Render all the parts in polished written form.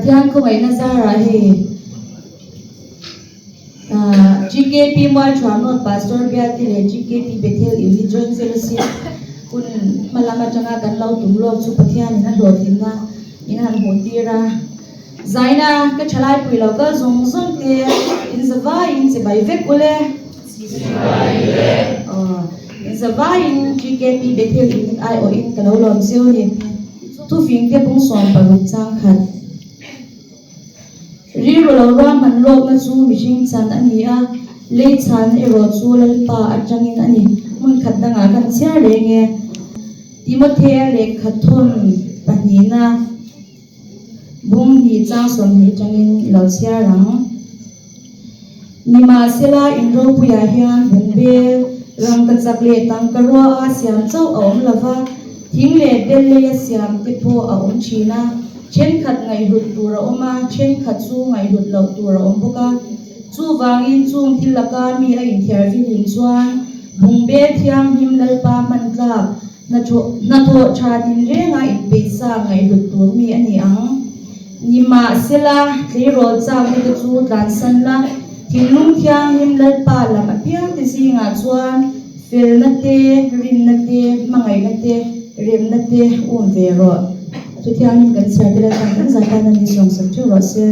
Pathian khawngaihna zarah hei GKP Mualthuamnawn Pastor Biate leh GKP Bethel Unit Joint Fellowship hun hma lam atanga kan lo tum lawk chu Pathianin a hlawhtlinna min han hmuh tir a. Zaina ka thalai pui lo kal zawng zawng te in zavaiin chibai vek ule. Chibai le. Aw in zavaiin GKP Bethel Unit aiawhin ka lo lawm zeu ni. Thufing te pung 60 chang khat. Rilru lo ruahman lawkna chu mihring chan a ni a, lei chhan erawh chu Lalpa atangin a ni. Hmun khat dangah kan chhiar reng e. Timothea lehkha thawn pahnihna bung hnih chang 20 atangin i lo chhiar ang. Nimahsela, in ropuiah hian bungbel, rangkachak leh tangkarua a siam chauh a awm lo va, thing leh bel leia siam te pawh a awm thin a. Thenkhat ngaihhlut tur a awm a, thenkhat chu ngaihhlut loh tur a awm bawk a. Chuvangin chung thil laka mi a inthiar vilim chuan bungbel thianghlim Lalpa hman tlak hnathawh tha tinrenga inpeihsa ngaihhlut tur mi a ni ang. Nimahsela, tleirawl chakna te chu tlansan la, thinlung thianghlim Lalpa lam apiangte zingah chuan felna te, rinna te, hmangaihna te, remna te um ve rawh. Chu thianghlim kan chhiar te Lalpan kan zah tan a ni sawmsak theuh rawh se.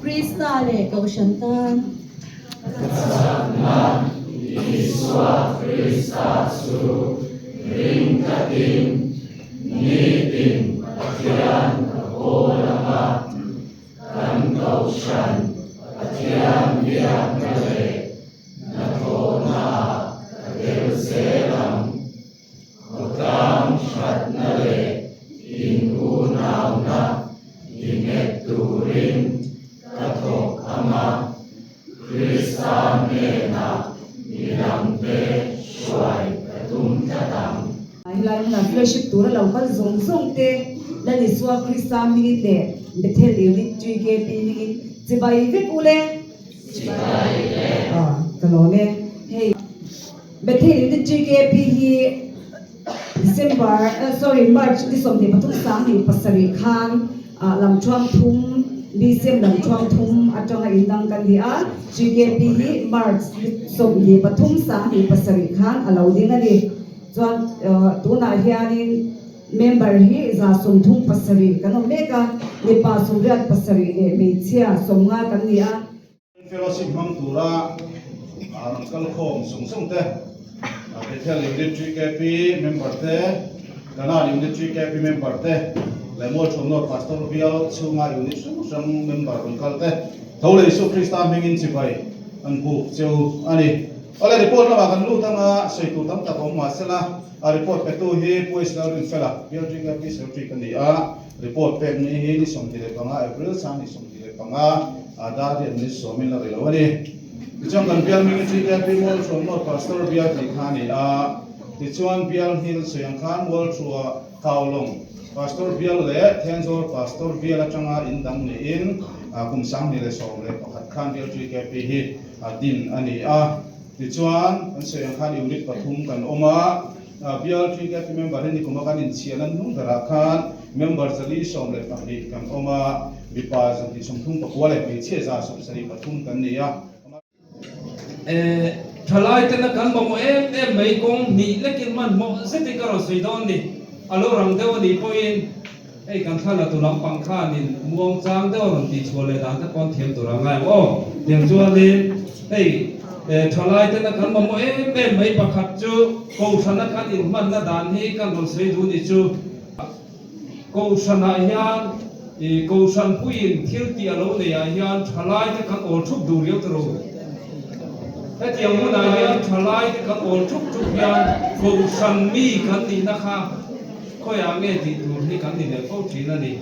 Krista leh Kohhran tan. Ka chakna Isua Krista chu ring tlatin Nitin Pathian ka pawl ang a, kan Kohhran Pathian biakna leh hnathawhnaah ka tel zel ang. Khawtlang hratna leh in-unauna tinghet turin ka thawk ang a, Krista hnenah midangte hruai ka tum tlat ang. Helai hmunah fellowship tura lo kal zawng zawng te Lal Isua Krista hmingin leh Bethel Unit GKP hmingin chibai vek u le. Chibai le. Aw ka lawm e. Hei Bethel Unit GKP hi December sorry March ni 23 27 khan Lamthuam thum BCM Lamthuam thum atanga indang kan ni a, GKP hi March ni 23 27 khan a lo ding a ni. Chuan tunah hianin member hi 137 kan awm mek a, mipa 87 leh hmeichhia 50 kan ni a. Fellowship hmang tura rawn kal khawm zawng zawng te, Bethel Unit GKP member te, Kanan Unit GKP member te leh Mualchhum North Pastor Bial chhunga unit hrang hrang member rawn kal te tho leh Isua Krista hmingin chibai an buk cheu a ni. Awle report lamah kan lut anga sawi tur tam tak a awm mahsela a report petu hi Pu Israel Rinfela, Bial GKP Secretary ka ni a, report pek ni hi ni 25 April sang ni 25 a dar hi an ni sawmin la ri lo a ni. Tichuan kan bial hming hi GKP Mualthuam North Pastor Bial tih kha a ni a, tichuan bial hil sawi ang khan Mualthua Kaulawng Pastor Bial leh Thenzawl Pastor Bial atanga indang niin kum 2011 khan bial GKP hi din a ni a. Tichuan kan sawi ang khan unit pathum kan awm a, bial GKP member hi nikuma kan inchhiahna hnung berah khan member 412 kan awm a, mipa 239 leh hmeichhia 73 kan ni a. Thalai tena kan mamawh em em mai kawng hnih lekin hmanhmawh zetin ka rawn sawi dawn ni. A lo rang deuh a nih pawhin hei kan thla la tu lampang khanin muang chang deuh a rawn tih chhuah leh dan te pawh an thiam tur a ngai ang aw. Tiang chuanin hei thalai tena kan mamawh em em mai pakhat chu Kohhrana kan inhmanna dan hi kan rawn sawi duh ni chu. Kohhranah hian i Kohhran puiin thil tih a lo nei ah hian thalai te kan awl thup duh riau tawh. Hetiang hunah hian thalai te kan awl thup thup hian Kohhran mi kan nihna kha khawiah nge tih tur hi kan ni leh fo thin a ni.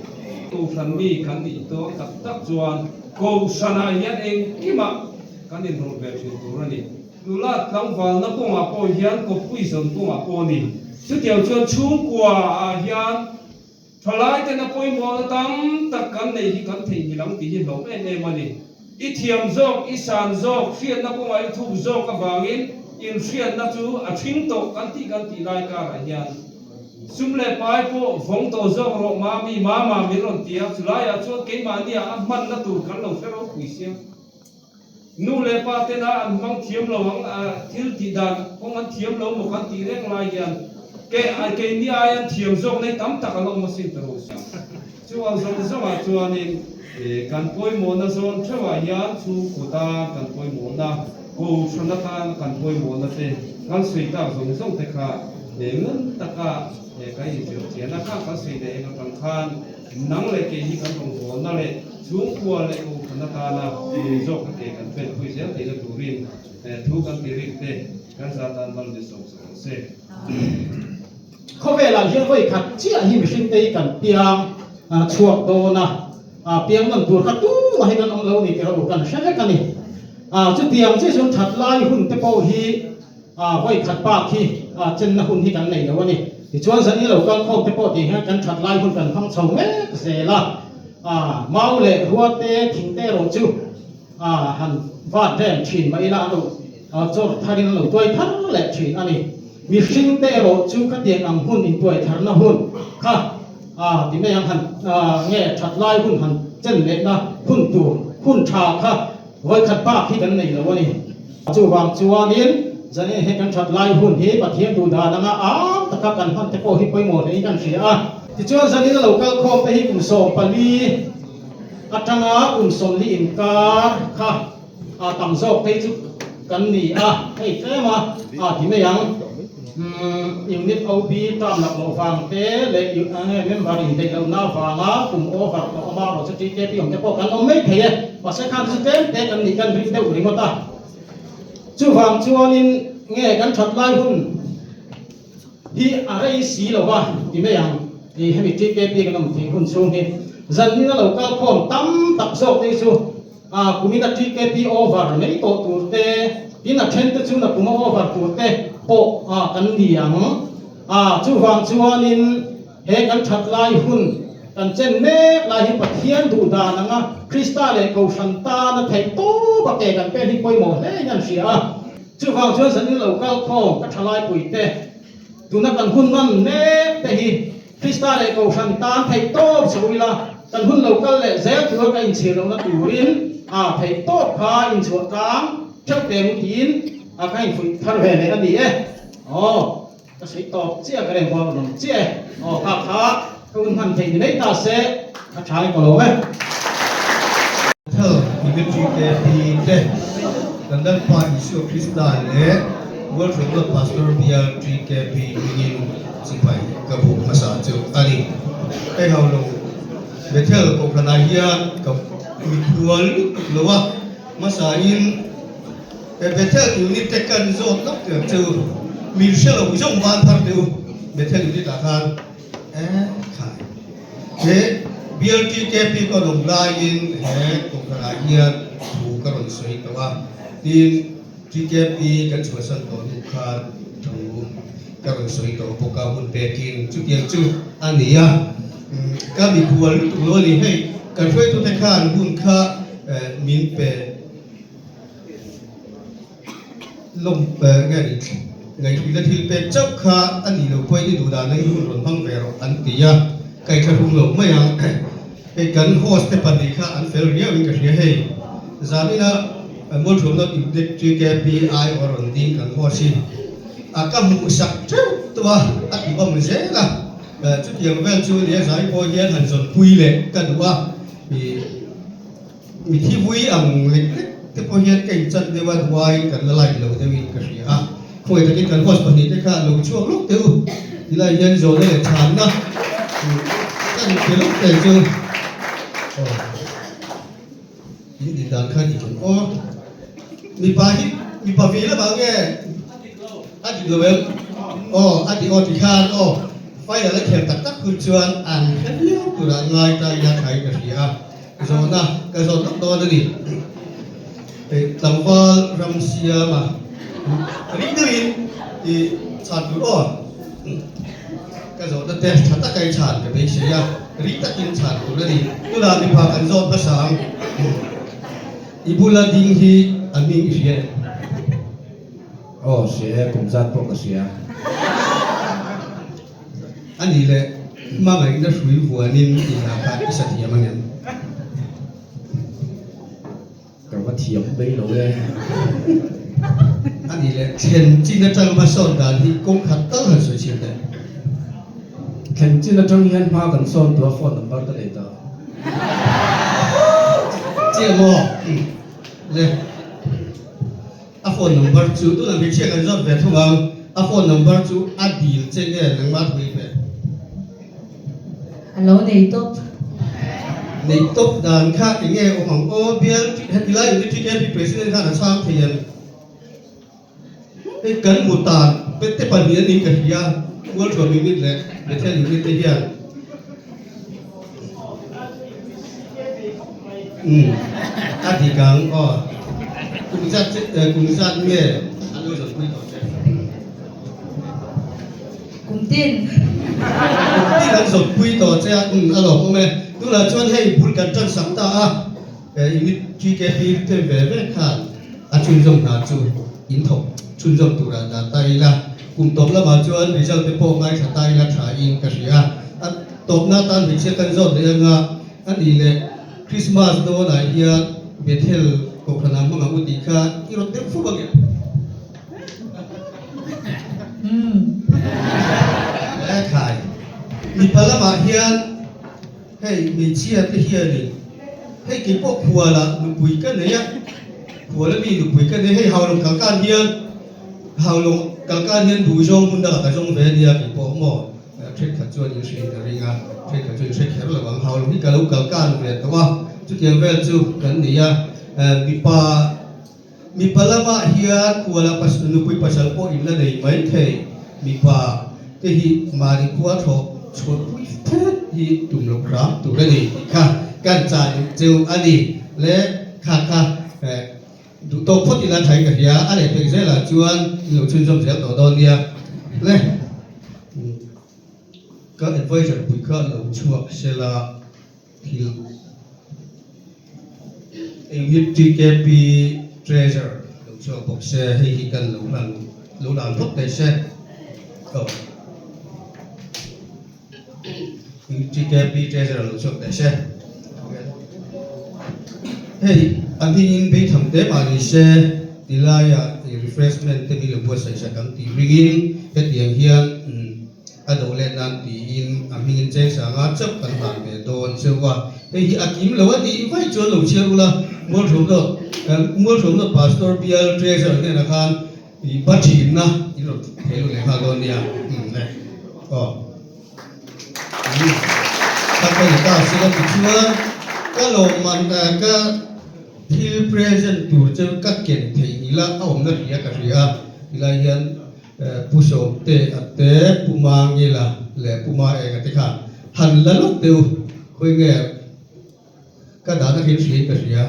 Kohhran mi kan nih dawn tak tak chuan Kohhranah hian engkimah kan inrawlh ve thin tur a ni. Nula tlangvalna kawngah pawh hian kawppui zawn kawngah pawh a ni. Chutiang chuan chhungkua ah hian thalai tena pawimawhna tam tak kan neih hi kan theihnghilh ang tih hi hlawm em em a ni. I thiam zawk, i san zawk, hriatna kawngah i thuk zawk avangin inhriatna chu a thing tawh kan tih kan tih lai karah hian. Sum leh pai pawh vawng tawh zawk rawh mami, mama min rawn ti a, chulaiah chuan keimahnia a hmanna tur kan lo hre ropui sia. Nu leh pa tena an hmang thiam lo ang a, thil tih dan kawng an thiam lo maw kan tih reng lai hian ke keini ai an thiam zawk nei tam tak an awm asin ta ro sia. Chu ang zawng zawngah chuanin kan pawimawhna zawn theuhah hian chhungkaw tan kan pawimawhna, kohhran atan kan pawimawhna te kan sawi tak zawng zawng te kha ngun taka kan inzirchian a, kha kan sawi leh eng atang khan Nang leh kei hi kan rawngbawlna leh chhungkua leh kohhran atana nun zawk ka ke kan pen pui zel theihna turin thu kan ti rik te kan za tan mal min sawm sak ang se. Khawvelah hian vawi khat chiah hi mihring te hi kan piang chhuak dawn a, piang nawn tur kha tumah hi kan awm lo ni tih rawh u kan hre vek a ni. Chutiang chiah chuan that lai hun te pawh hi A, vawi khat bak hi a chenna hun hi kan nei lo a ni. Tichuan zan i lo kal khawm te pawh tih hian kan that lai hun kan hmang chho mek zel a. A, mau leh rua te, thing te erawh chu a han vat rem thin mah ila an lo chawr tharin an lo tuai thar leh thin a ni. Mihring te erawh chu khatiang ang hun intuai tharna hun kha a ti mai ang han nge that lai hun han chen lehna hun tur hun tha kha Vawi khat bak hi kan nei lo a ni. Chuvang chuanin zanin he kan that lai hun hi Pathian duh dan anga am taka kan hman te pawh hi pawimawh hlein kan hria a. Tichuan zanin a lo kal khawm te hi kum 14 atanga kum 40 inkar kha a tam zawk phei chu kan ni a, hei tlem a a ti mai ang. Unit OB term lak loh vang te leh member indeih lohna vanga kum over tawh awm a, rawh chu TKP awm te pawh kan awm mai thei e. Mahse khan chu tlem te kan nih kan ring deuh ringawt a. Chuvang chuanin nge kan that lai hun hi a rei si lo va ti mai ang i hemi TKP kan awm theih hun chhung hi. Zannin a lo kal khawm tam tak zawk te hi chu A kumin a TKP over mai tawh tur te, tin a then te chu na kuma over tur te pawh a kan ni ang. A chuvang chuanin he kan that lai hun kan chen mek lai hi Pathian duh dan anga Krista leh Kohhran tana theih tawp a ke kan pen hi pawimawh hle in an hria a. Chuvang chuan zanin lo kal khawm ka thalai pui te, tuna kan hun man mek te hi Krista leh Kohhran tan theih tawp chho ila, kan hun lo kal leh zel tura ka inchhir lohna turin a theih tawp kha inchhuah tlang theuh teh mu tiin a ka infuih thar ve leh a ni e. Aw, ka sawi tawp chiah ka reng bawk rawn chiah e. Aw, kha kha ka hun hman theih ni mai ta se, a tha in ka lawm e. Thal Dimitri te pi te kan Lalpa Isua Krista leh World Reformed Pastor Bial TKP hmingin Sipai ka bu hmasa chu a ni. Hei ho lo Bethel kohhranah hian ka mikhual lutuk lo a, hmasain he Bethel unit te kan zawt lawk tur chu mi hre lo zawng van thar teh u, Bethel unit ah khan eh khai he BLTKP ka rawn awm laiin he kohhranah hian thu ka rawn sawi tawh a, tin TKP kan chhuahsan tawh hnu khan thu ka rawn sawi tawh bawk a, hun pekin chutiang chu a ni a, ka mikhual lutuk lo a ni. Hei kan hruaitute khan hun kha min pe lawm nge ni ngaihtuihna thil pek chauh kha a nih loh pawhin i duh dan ang hun rawn hmang ve rawh an ti a, kaihthla hlum loh mai ang. Hei kan host te pahnih kha an fel riau in ka hria hei. Zanina Mualthuamna Unit TKP ai aw rawn ding kan host hi a ka hmuh sak teuh tawh a, a ti awm zel a. Chutiang vel chu nia zai pawh hian han zawnpui leh ka duh a, ih mithi vui ang lek lek te pawh hian ka inchan deuh a, duh aiin kan la like lo deuh in ka hria a. Khawi takin kan host pahnih te kha lo chhuak lawk teh u, tilai hian zawhna leh chhanna kan pe lawk teh chu aw in din dan kha dik ang aw. Mipa hi mipa ve lamah nge a dik lo em? Aw a dik aw ti khan aw final a kher tak tak hun chuan an hre viau turah ngai ta ila thain ka hria a. Zawhna ka zawt lawk dawn a ni. Tlangval ram siama ring deuhin i chhan tur aw. Ka zawhna te tha taka i chhan ka beisei a, ring takin chhan tur a ni. Tunah mipa kan zawt hmasa ang. I bula ding hi a hming i hria em? Aw hria e, kum zat pawh ka hria. A nih leh hmangaihna hrui vuanin i hla kha i sa thiam ang em? Ka va thiam mai lo e. A nih leh thlen chin atang hmasawn dan hi kawng khat tal han sawi chhiat teh. Thlen chin atang hian hma kan sawn tua phone number ka nei ta. Chiah maw? Le. A phone number chu tunah hmeichhia kan zawt ve thung ang, a phone number chu a dil che nge nangmah thu i pe? A lo nei tawp. Nei tawp dan kha eng nge awm ang aw, bial heti lai unit TKP president khan a chhang thei em? Hei kan mu tan te pahnih an ning ka hria, Mualthuam unit leh Bethel unit te hian. Umm a dik ang aw. Kum zat che kum zat nge an lo zawtpui tawh che? Kum tin. Kum tin an zawtpui tawh che a, umm a lawmawm e. Tunah chuan hei bul kan tan sak ta a, unit TKP te ve ve khan a chhunzawm hna chu in thawk chhunzawm turah dah ta ila. Kum tawp lamah chuan result te pawh ngaithla ta ila tha in ka hria a. Tawpna atan hmeichhia kan zawt leh anga a nih leh Christmas dawnah hian Bethel kohhranah hmang ang u tih kha i rawn deuh fup ange. He khai mipa lamah hian hei hmeichhia te hianin hei keipawh khualah nupui ka nei a, khuala mi nupui ka nei hei Haulawng kalkan hian Haulawng kalkan hian duhzawng hmun dangah ka zawng ve ania keipawh maw. Thenkhat chuan in hriat ka ring a, thenkhat chuan in hre kher lo ang. Haulawng hi ka lo kal kan ve tawh a, chutiang vel chu kan ni a. Mipa mipa lamah hian khuala nupui pasal pawh in la nei mai thei. Mipa te hi mahni khua thlawh chhuahpui phet hi tum loh hram tur a ni tih kha kan chah duh cheu a ni. Le kha kha Duh tawk phawt ila thain ka hria, a leh pek zelah chuan in lo chhunzawm zel tawh dawn nia. Le, ka advisor pui kha lo chhuak sela thil Unit TKP Treasurer lo chhuak bawk se, hei hi kan lo hlan lo lan phawt thei se. Aw. TKP Treasurer lo chhuak teh se. Hei a hmingin beitham te mah ni se tilaiah refreshment te min lo buatsaih sak ang tih ringin hetiang hian a do let nan tiin a hmingin cheng sanga chauh kan hlan ve dawn cheu a. Hei hi a kim lo a nih vaih chuan lo chhiar ula Mualhrawmnaw Mualhrawmnaw Pastor Bial Treasurer hnenah khan I pa thinna in rawn thei lo leh nghal dawn nia le aw ka ka ni ta sila tichuan ka lawmman ka thil present tur chu ka ken theih ila a awmna hria ka hria tilai hian Pu Sawmte a te Pu Mangila leh Pu Maenga te khan han la lawk teh u khawi nge Ka dahna khi hriain ka hria.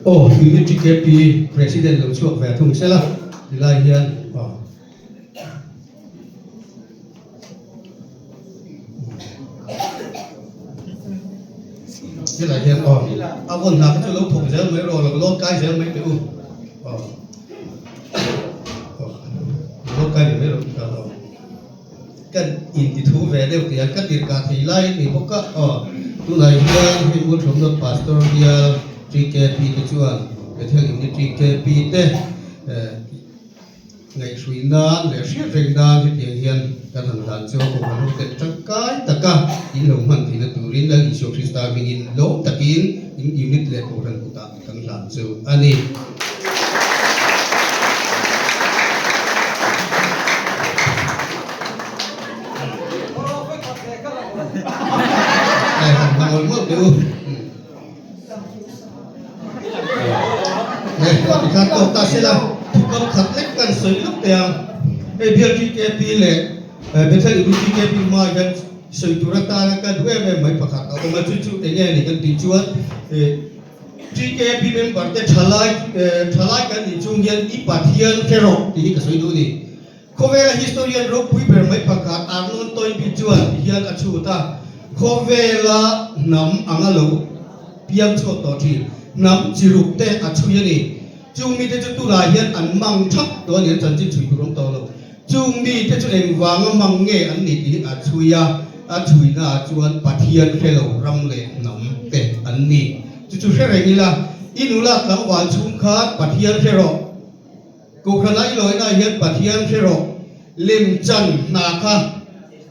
Aw Unit TKP President lo chhuak ve thung sela tilai hian aw. Tilai hian aw a vawn hna kha chu lo thawk zel mai rawh lo lawt kai zel mai teh u aw. Lawt kai mai rawh tih aw. Kan inti thu ve deuh tih a ka tirh kah thei lai a ni bawk a, aw tunah hian hei Mualthawmnaw Pastor bial TKP te chuan Bethel Unit TKP te ngaihhrui nan leh hriat reng nan hetiang hian kan han hlan chu a kohhran ho ten tangkai taka in lo hman theihna turin Lal Isua Krista hmingin lawm takin in unit leh kohhran kutah kan hlan chu a ni. Sawi tur atana ka duh em em mai pakhat a awm a, chu chu eng nge ni kan tih chuan TKP member te thalai thalai kan nih chung hian i Pathian hre rawh tih hi ka sawi duh a ni. Khawvela historian ropui ber mai pakhat Arnold Toynbee chuan ti hian a chhut a, Khawvela hnam anga lo piang chhuak tawh thin hnam chi ruk te a chhui a ni. Chung mite chu tunah hian an mang thap tawh a ni, an chanchin chhui tur awm tawh lo. Chung mite chu engvanga mang nge an ni tih a chhui a, a chhuinaah chuan Pathian hre lo ram leh hnam te an ni. Chu chu hre reng ila, i nula tlangval chhung khan Pathian hre rawh. Kohhran a i lawinaah hian Pathian hre rawh. Lemchan hna kha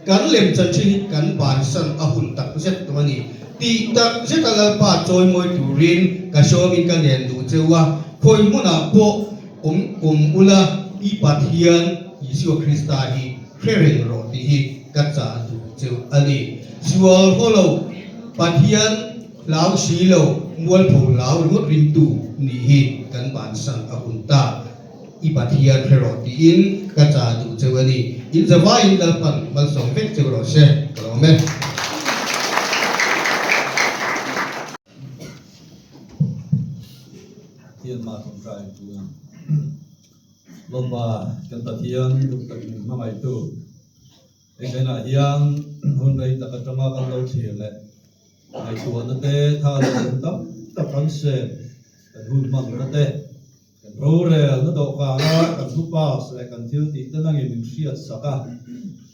kan lemchan thin hi kan bansan a hun tak zet tawh a ni. Tih tak zeta Lalpa chawimawi turin ka sawmin ka ngen duh cheu a, khawi hmunah pawh Awm awm ula, i Pathian Isua Krista hi hre reng rawh tih hi ka chah duh cheu a ni. Sual haw lo, Pathian hlau si lo, mualpho hlau ringawt ringtu nih hi kan bansan a hun ta. I Pathian hre rawh tiin ka chah duh cheu a ni. In zavaiin Lalpan malsawm vek cheu rawh se, ka lawm e. Pathian mah tawngtai tun Lawmpa kan Pathian duh tak min hmangaihtu enghenah hian hun rei tak atanga kan lo thlir leh ngaihtuahna te tha leh lung tam tak kan sen kan hun hmanna te Kan rorelna dawhkana kan thu pass leh kan thil tih te nangin min hriat sak a,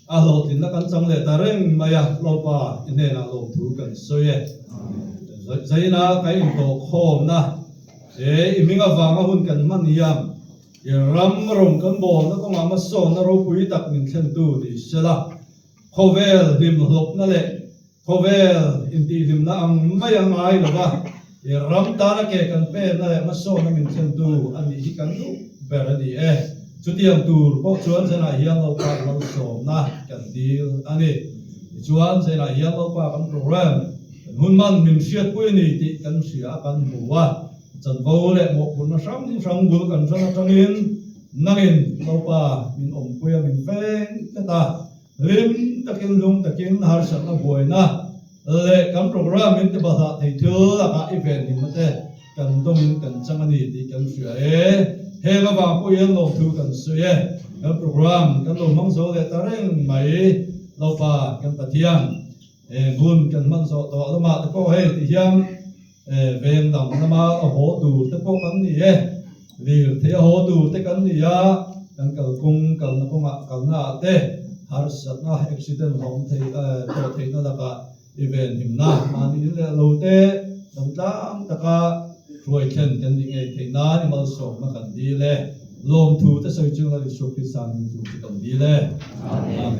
a hlawhtlinna kan chang leh ta reng mai a, Lalpa i hnenah lawmthu kan sawi e. Zaina kan intawhkhawmna he i hming avanga hun kan hman hian i ram rawng kan bawlna kawngah hmasawnna ropui tak min thlentu ni sela, khawvel hlimhlawpna leh Khawvel intihhlimna ang mai a ngai lo va, i ram tana ke kan penna leh hmasawnna min thlentu a nih hi kan duh ber a ni e. Chutiang tur pawh chuan Zenah hian Lalpa malsawmna kan dil a ni. Tichuan, Zenah hian Lalpa kan program, kan hun man min hriatpui a ni tih kan hria a, kan hmu a. Chanvo leh mawhphurhna hrang hrang bul kan ṭan aṭangin nangin Lalpa min awmpui a, min veng tlat a. Hlim takin lung takin harsatna buaina leh kan program min ti balhah thei thil lakah i venhimna te kan dawngin kan chang a ni tih kan hria e. Heng avang pawh hian lawmthu kan sawi e. Kan program kan lo hmang zo leh ta reng mai. Lalpa kan Pathian heng hun kan hman zawh tawh lamah te pawh hei ti hian veng dang lama a haw tur te pawh kan ni e. Lirthei a haw tur te kan ni a, kan kalkawng kalna kawngah kalna ah te harsatna accident hlawm thei tawh theihna lakah i venhimna mahni in leh lo te dam tlang taka hruai thlen kan nih ngei theih nan i malsawmna kan dil e. Lawmthu te sawi chunga Isua Krista hming chu kan dil e. Amen.